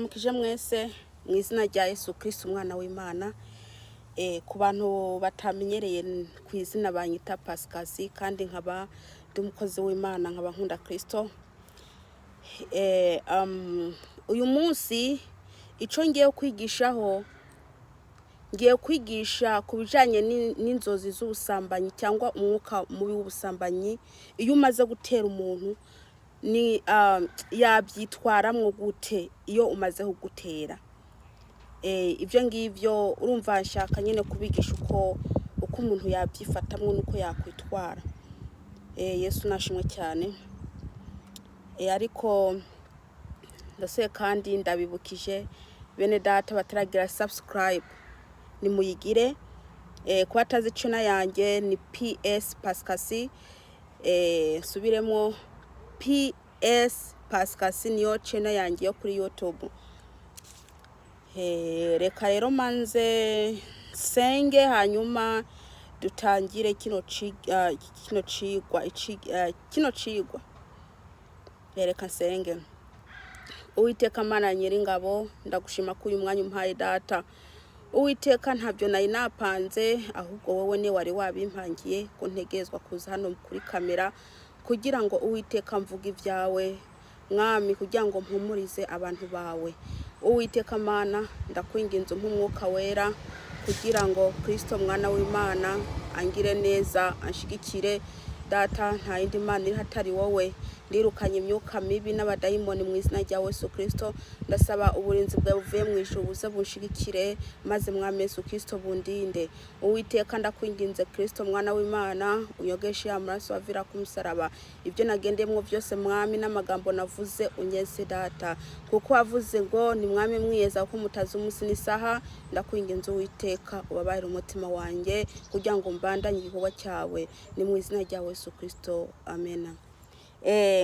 Mukije mwese mu izina rya Yesu Kristo umwana w'Imana. Ku bantu batamenyereye ku izina banyita Pasikazi, kandi nkaba ndi umukozi w'Imana, nkaba nkunda Kristo. Uyu munsi ico ngiye kwigishaho, ngiye kwigisha ku bijanye n'inzozi z'ubusambanyi cyangwa umwuka mubi w'ubusambanyi. Iyo umaze gutera umuntu ni yabyitwaramwo gute iyo umaze kugutera? Ibyo ngibyo urumva nshaka nyine kubigisha uko umuntu yabyifatamwo n'uko yakwitwara. Yesu nashimwe cyane. Ariko ndasuye kandi ndabibukije bene data bataragira subscribe, nimuyigire. Kuba atazi channel yanjye ni PS Pascasi. Nsubiremo, PS Pascasi niyo channel yanjye yo kuri YouTube. Reka rero manze nsenge, hanyuma dutangire kino cigwa kino cigwa. Reka nsenge. Uwiteka Mana Nyiringabo, ndagushima ko uyu mwanya umpaye, Data. Uwiteka, ntabyo nari napanze, ahubwo wowe ni wari wabimpangiye ko ntegezwa kuza hano kuri kamera kugira ngo, Uwiteka, mvuge ibyawe, Mwami, kugira ngo mpumurize abantu bawe. Uwiteka Mana, ndakwinginze umpe Umwuka Wera kugira ngo Kristo mwana w'Imana angire neza, anshigikire. Data, nta yindi mana iri hatari wowe. Ndirukanye imyuka mibi n'abadayimoni mu izina rya Yesu Kristo. Ndasaba uburinzi bwawe buvuye mu ijuru buze bunshigikire, maze Mwami Yesu Kristo bundinde. Uwiteka, ndakwinginze, Kristo mwana w'Imana, unyogeshe ya maraso wavira ku musaraba. Ibyo nagendeyemo byose, Mwami, n'amagambo navuze, unyeze, Data, kuko wavuze ngo ni mwami mwiyeza kuko mutazi umunsi n'isaha. Ndakwinginze, Uwiteka, ubabarire umutima wanjye kugira ngo mbandanye igikorwa cyawe. Ni mu izina rya Yesu Kristo, amena.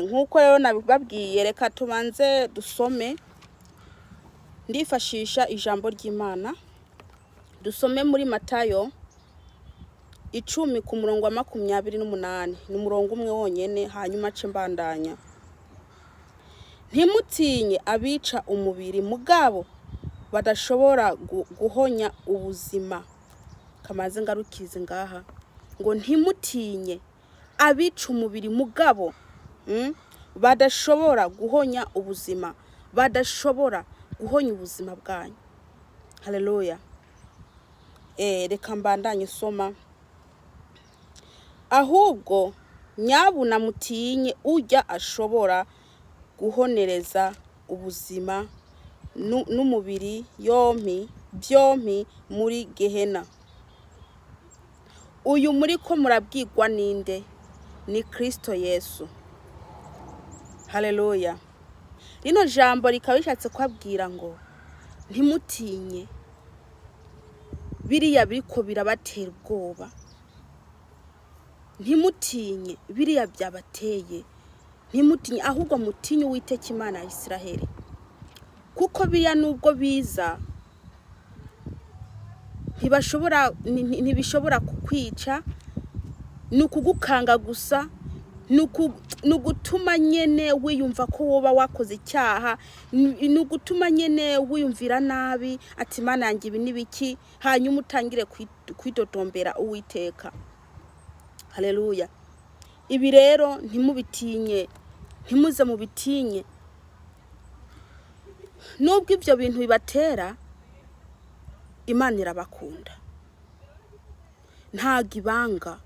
Nk'uko rero nabibabwiye, reka tubanze dusome. Ndifashisha ijambo ry'Imana, dusome muri Matayo 10 ku murongo wa 28. Ni umurongo umwe wonyene, hanyuma ace mbandanya. Ntimutinye abica umubiri mugabo badashobora guhonya ubuzima. Kamaze ngarukize ngaha ngo ntimutinye abica umubiri mugabo badashobora guhonya ubuzima, badashobora guhonya ubuzima bwanyu. Haleluya. Reka mbandanye soma. Ahubwo nyabuna mutinye urya ashobora guhonereza ubuzima n'umubiri yompi byompi muri Gehena. Uyu muri ko murabwirwa ninde? Ni Kristo Yesu. Haleluya. Rino jambo rikaba rishatse kubabwira ngo ntimutinye biriya biriko birabatera ubwoba, ntimutinye biriya byabateye, ntimutinye, ahubwo mutinye Uwiteka Imana ya Isiraheli, kuko biriya nubwo biza ntibashobora ntibishobora kukwica, ni ukugukanga gusa, ni ugutuma nyene wiyumva ko woba wakoze icyaha, ni ugutuma nyene wiyumvira nabi ati: "Imana yanjye, ibi ni biki?" Hanyuma utangire kwidodombera Uwiteka. Haleluya. Ibi rero ntimubitinye, ntimuze mubitinye. Nubwo ibyo bintu bibatera, Imana irabakunda, ntago ibanga.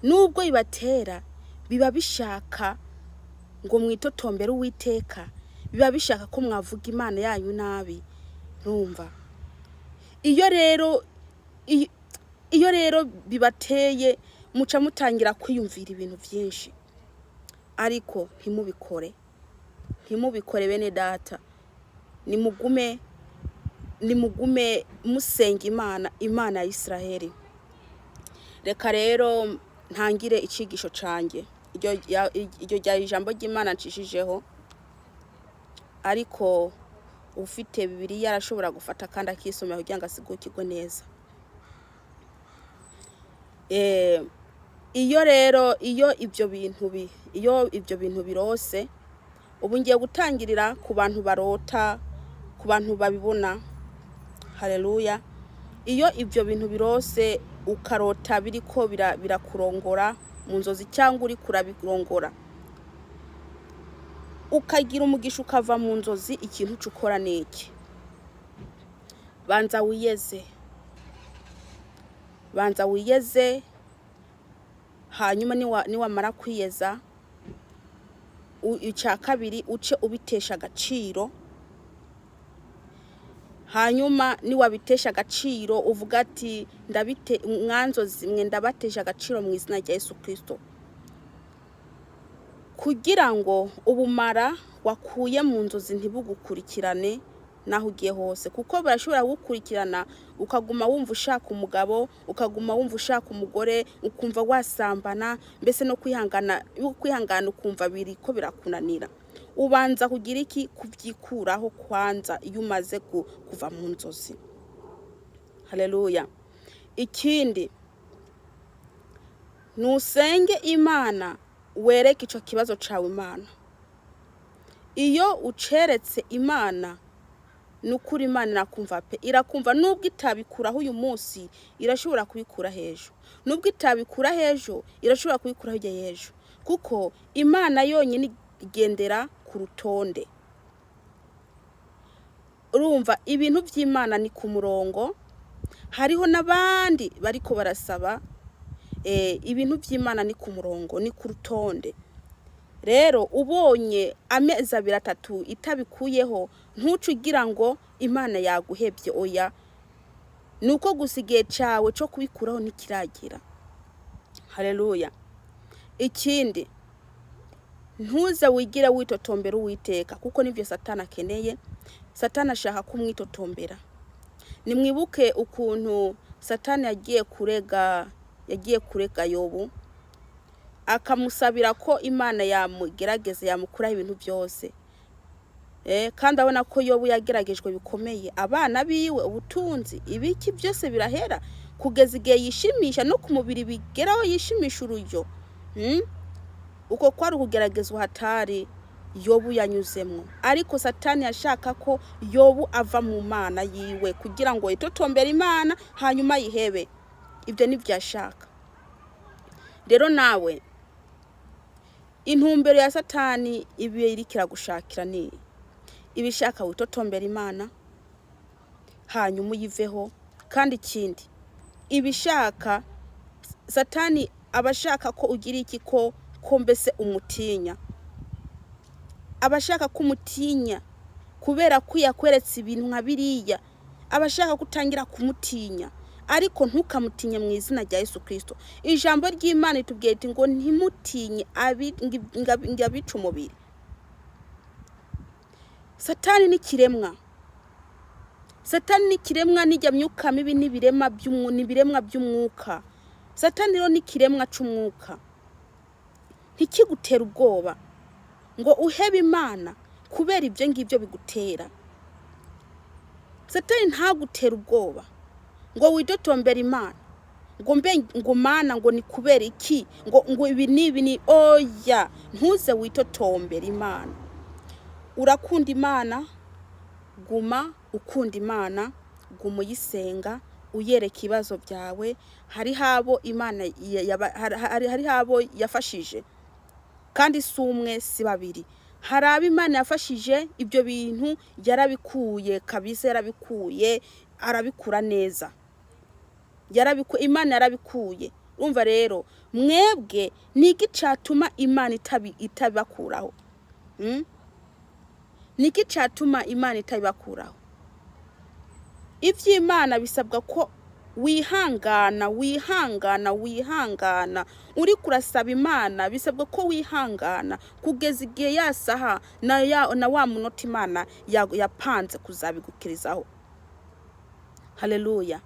Nubwo bibatera, biba bishaka ngo mwitotombere Uwiteka, biba bishaka ko mwavuga Imana yanyu nabi. Rumva, iyo rero bibateye, muca mutangira kwiyumvira ibintu byinshi, ariko ntimubikore, ntimubikore, bene data. Nimugume, nimugume musenga Imana, Imana ya Isiraheli. Reka rero ntangire icigisho canjye. Iryo ryari ijambo ry'Imana ncishijeho, ariko ufite Bibiliya arashobora gufata kandi akisomera kugira ngo asigukirwe neza. Iyo rero iyo ibyo bintu birose, ubu ngiye gutangirira ku bantu barota. Ku bantu babibona, haleluya. Iyo ibyo bintu birose, ukarota biriko birakurongora mu nzozi cyangwa uri kurabirongora, ukagira umugisha ukava mu nzozi, ikintu uca ukora ni iki? Banza wiyeze, banza wiyeze. Hanyuma niwamara kwiyeza, icya kabiri uce ubitesha agaciro. Hanyuma niwabitesha agaciro, uvuga ati: "Ndabite mwanzozi mwe, ndabatesha agaciro mu izina rya Yesu Kirisito," kugira ngo ubumara wakuye mu nzozi ntibugukurikirane n'aho ugiye hose, kuko barashobora kugukurikirana, ukaguma wumva ushaka umugabo, ukaguma wumva ushaka umugore, ukumva wasambana, mbese no kwihangana, kwihangana ukumva biriko birakunanira. Ubanza kugira iki? Kubyikuraho kwanza iyo umaze kuva mu nzozi. Haleluya. Ikindi, nusenge Imana, wereke ico kibazo cawe Imana. Iyo uceretse Imana, ni ukuri Imana irakumva pe, irakumva. Nubwo itabikuraho uyu munsi, irashobora kubikura hejuru. Nubwo itabikura hejuru, irashobora kubikura hirya y'ejo, kuko Imana yonyine igendera ku rutonde. Urumva, ibintu by'Imana ni ku murongo. Hariho n'abandi bariko barasaba. Ibintu by'Imana ni ku murongo, ni ku rutonde. Rero ubonye amezi 2, 3 itabikuyeho, ntuce ugira ngo Imana yaguhebye. Oya, ni uko gusa igihe cyawe cyo kubikuraho ntikiragira. Haleluya. Ikindi, ntuze wigire witotombera Uwiteka, kuko nibyo Satani akeneye. Satani ashaka kumwitotombera. Nimwibuke ukuntu Satani yagiye kurega Yobu, akamusabira ko Imana yamugerageza, yamukuraho ibintu byose. Kandi abona ko Yobu yageragejwe bikomeye, abana biwe, ubutunzi, ibiki byose birahera, kugeza igihe yishimisha no ku mubiri, bigeraho yishimisha urujyo. Uko kwari ukugeragezwa hatari Yobu yanyuzemwo. Ariko Satani yashaka ko Yobu ava mu Mana yiwe, kugira ngo yitotombere Imana hanyuma yihebe. Ibyo nibyo yashaka. Rero nawe, intumbero ya Satani ibe iriko iragushakira ni ibishaka witotombera Imana, hanyuma uyiveho. Kandi ikindi ibishaka, Satani aba ashaka ko ugira iki? Ko mbese umutinya. Aba ashaka ko umutinya, kubera ko yakweretse ibintu nka biriya, aba ashaka ko utangira kumutinya. Ariko ntukamutinye mu izina rya Yesu Kirisito. Ijambo ry'Imana ritubwiye riti ngo ntimutinye ngo abice umubiri. Satani ni ikiremwa, Satani ni ikiremwa. N'ijya myuka mibi n'ibiremwa by'umwuka. Satani rero ni ikiremwa c'umwuka. Ntikigutera ubwoba ngo uhebe Imana kubera ibyo ngibyo bigutera. Satani ntagutera ubwoba ngo widotombere Imana, ngo mbe ngo Mana, ngo ni kubera iki, ngo ibi n'ibi ni oya. Ntuze witotombere Imana. Urakunda Imana, guma ukunda Imana, guma uyisenga, uyereka ibibazo byawe. Hariho abo Imana hariho abo yafashije, kandi si umwe, si babiri. Hari abo Imana yafashije, ibyo bintu yarabikuye kabisa, yarabikuye, arabikura neza. Imana yarabikuye. Urumva rero, mwebwe ni iki catuma Imana itabibakuraho? Ni iki catuma Imana itabibakuraho? Iby'Imana bisabwa ko wihangana, wihangana, wihangana. Uri kurasaba Imana, bisabwa ko wihangana kugeza igihe ya saha na wa munota Imana yapanze kuzabigukirizaho. Haleluya.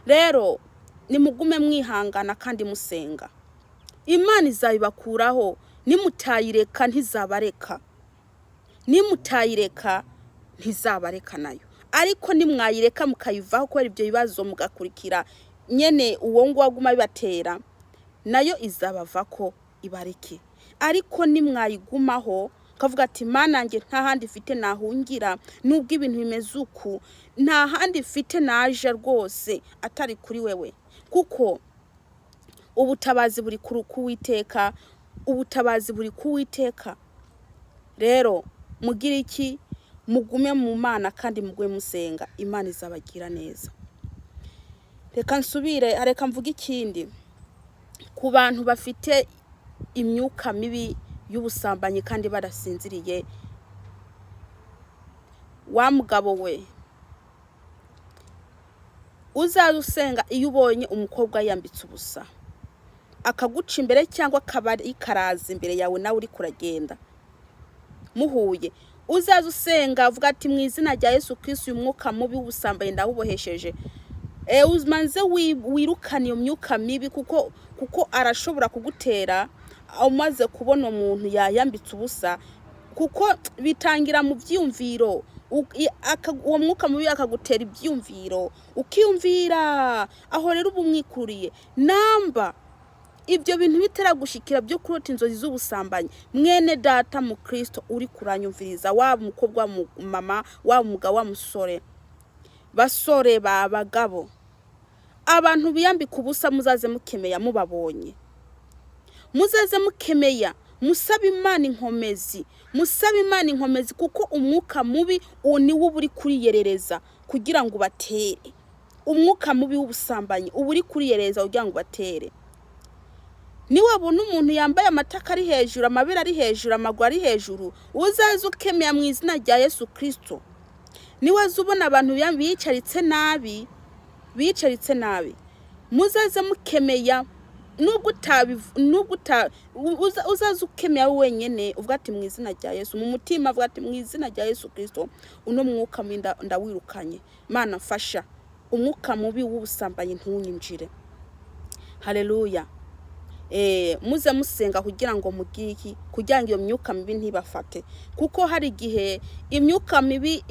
Rero nimugume mwihangana kandi musenga, Imana izabibakuraho. Nimutayireka ntizabareka, nimutayireka ntizabareka nayo. Ariko nimwayireka mukayivaho kubera ibyo bibazo, mugakurikira nyene uwo nguwo aguma bibatera, nayo izabavako ibareke. Ariko nimwayigumaho Ukavuga ati: "Mana yanjye, nta handi mfite nahungira, nubwo ibintu bimeze uku, nta handi mfite naje rwose atari kuri wewe," kuko ubutabazi buri ku Witeka, ubutabazi buri ku Witeka. Rero mugire iki? Mugume mu Mana kandi mugume musenga, Imana izabagira neza. Reka nsubire, reka mvuge ikindi ku bantu bafite imyuka mibi y'ubusambanyi kandi badasinziriye. Wa mugabo we, uzaze usenga. Iyo ubonye umukobwa yambitse ubusa akaguca imbere, cyangwa akaba ikaraza imbere yawe, nawe uri kuragenda muhuye, uzaze usenga, avuga ati: "Mu izina rya Yesu Kristo, uyu mwuka mubi w'ubusambanyi ndawubohesheje." Umanze wirukane iyo myuka mibi, kuko arashobora kugutera umaze kubona umuntu yayambitse ubusa, kuko bitangira mu byiyumviro. Uwo mwuka mubi akagutera ibyiyumviro, ukiyumvira aho. Rero uba umwikururiye. Namba ibyo bintu bitaragushikira byo kurota inzozi z'ubusambanyi, mwene data mu Kristo uri kuranyumviriza, waba umukobwa, waba mama, waba umugabo, wa musore, basore ba bagabo, abantu biyambika ubusa, muzaze mukemeya. Mubabonye, muzaze mukemeya, musabe Imana inkomezi, musabe Imana inkomezi, kuko umwuka mubi uwo niwo uba uri kuriyerereza kugira ngo ubatere. Umwuka mubi w'ubusambanyi uba uri kuriyerereza kugira ngo ubatere. Niwabona umuntu yambaye amataka ari hejuru, amabere ari hejuru, amaguru ari hejuru, uzaze ukemera mu izina rya Yesu Kristo. Niwaza ubona abantu bicaritse nabi, bicaritse nabi, muzaze mukemeya. Nubwo utabiv- nubwo uta uzaze ukemera wenyine, uvuga ati: "Mu izina rya Yesu," mu mutima avuga ati: "Mu izina rya Yesu Kristo, uno mwuka mubi ndawirukanye. Mana mfasha, umwuka mubi w'ubusambanyi ntunyinjire." Haleluya. Muze musenga kugira ngo mugire iki? Kugira ngo iyo myuka mibi ntibafate, kuko hari igihe imyuka mibi,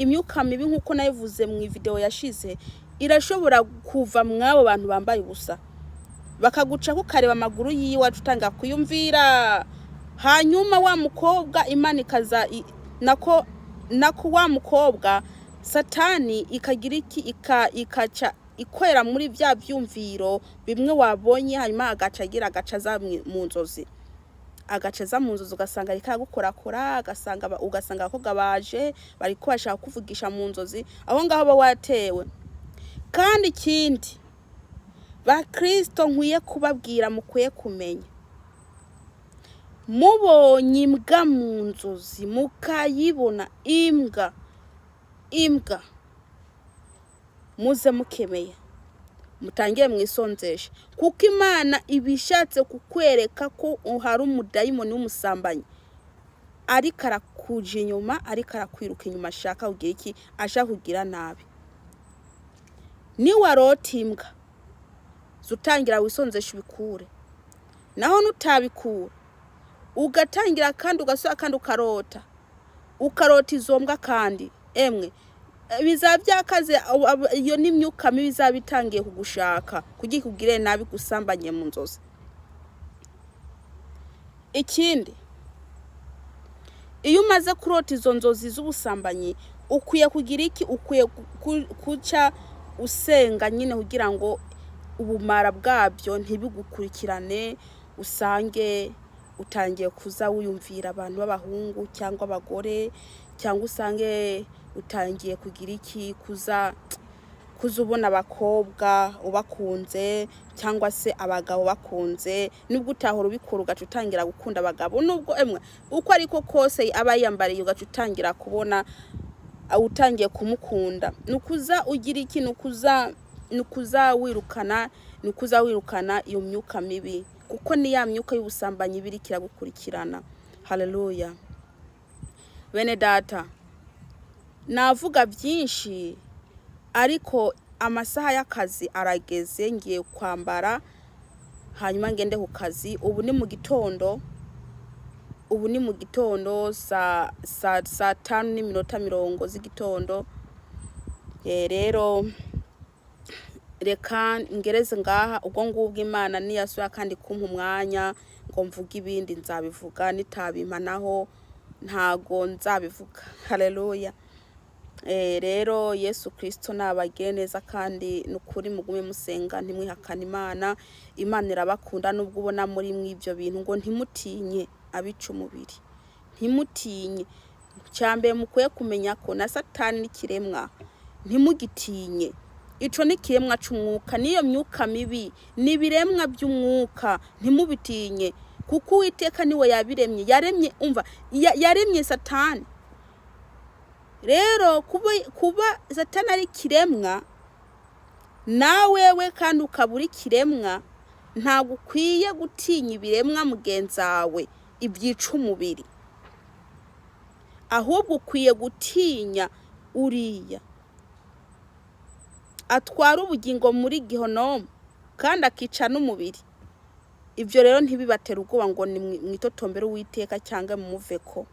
nk'uko nabivuze mu video yashize, irashobora kuva mw'abo bantu bambaye ubusa, bakaguca ukareba amaguru yiwe, utanga kuyumvira. Hanyuma wa mukobwa Imana ikaza nako wa mukobwa Satani ikagira iki? Ikaca ikorera muri bya byumviro bimwe wabonye, hanyuma agaca agira agaca aza mu nzozi, agaca aza mu nzozi, ugasanga ariko aragukorakora, ugasanga abakobwa baje bariko bashaka kuvugisha mu nzozi. Aho ngaho uba watewe. Kandi ikindi, bakristo, nkwiye kubabwira, mukwiye kumenya: mubonye imbwa mu nzozi, mukayibona imbwa, imbwa, muze mukemeye, mutangire mwisonzeshe, kuko Imana iba ishatse kukwereka ko hari umudayimoni w'umusambanyi ariko arakuja inyuma, ariko arakwiruka inyuma, ashaka kugira iki? Ashaka kugira nabi. Niwarota imbwa, zutangira wisonzeshe, ubikure. Naho nutabikura, ugatangira kandi ugasubira kandi ukarota, ukarota izo mbwa kandi, emwe, bizaba byakaze. Iyo ni imyuka mibi izaba itangiye kugushaka kugira ikugire nabi, gusambanye mu nzozi. Ikindi, iyo umaze kurota izo nzozi z'ubusambanyi, ukwiye kugira iki? Ukwiye kuca usenga nyine kugira ngo ubumara bwabyo ntibigukurikirane, usange utangiye kuza wiyumvira abantu b'abahungu cyangwa abagore, cyangwa usange utangiye kugira iki? Kuza ubona abakobwa ubakunze, cyangwa se abagabo bakunze, nubwo utahora ubikora, ugaca utangira gukunda abagabo, nubwo emwe uko ariko kose aba yiyambariye, ugaca utangira kubona utangiye kumukunda. Ni ukuza ugira iki? Ni ukuza wirukana iyo myuka mibi, kuko ni ya myuka y'ubusambanyi iba iriko iragukurikirana. Haleluya. Bene data, navuga byinshi, ariko amasaha y'akazi arageze, ngiye kwambara hanyuma ngende ku kazi. Ubu ni mu gitondo, ubu ni mu gitondo, saa 5:40 z'igitondo. Rero reka ngereze ngaha. Ubwo ngubwo Imana niyasubira kandi kumpa umwanya ngo mvuge ibindi, nzabivuga. Nitabimpa naho Ntago nzabivuga. Haleluya. Rero Yesu Kristo nabagire neza, kandi nukuri mugume musenga, ntimwihakane Imana. Imana irabakunda nubwo ubona muri mw'ibyo bintu. Ngo ntimutinye abica umubiri, ntimutinye. Cyambere mukwiye kumenya ko na Satani n'ikiremwa, ntimugitinye. Ico ni ikiremwa c'umwuka, n'iyo myuka mibi ni ibiremwa by'umwuka, ntimubitinye, kuko Uwiteka niwe yabiremye. Yaremye, umva, yaremye Satani. Rero kuba Satani ari ikiremwa, nawewe kandi ukaba uri ikiremwa, ntabwo ukwiye gutinya ibiremwa mugenzawe ibyica umubiri, ahubwo ukwiye gutinya uriya atwara ubugingo muri gihonomu kandi akica n'umubiri. Ibyo rero ntibibatere ubwoba ngo ni mwitotombere Uwiteka cyangwa mumuveko.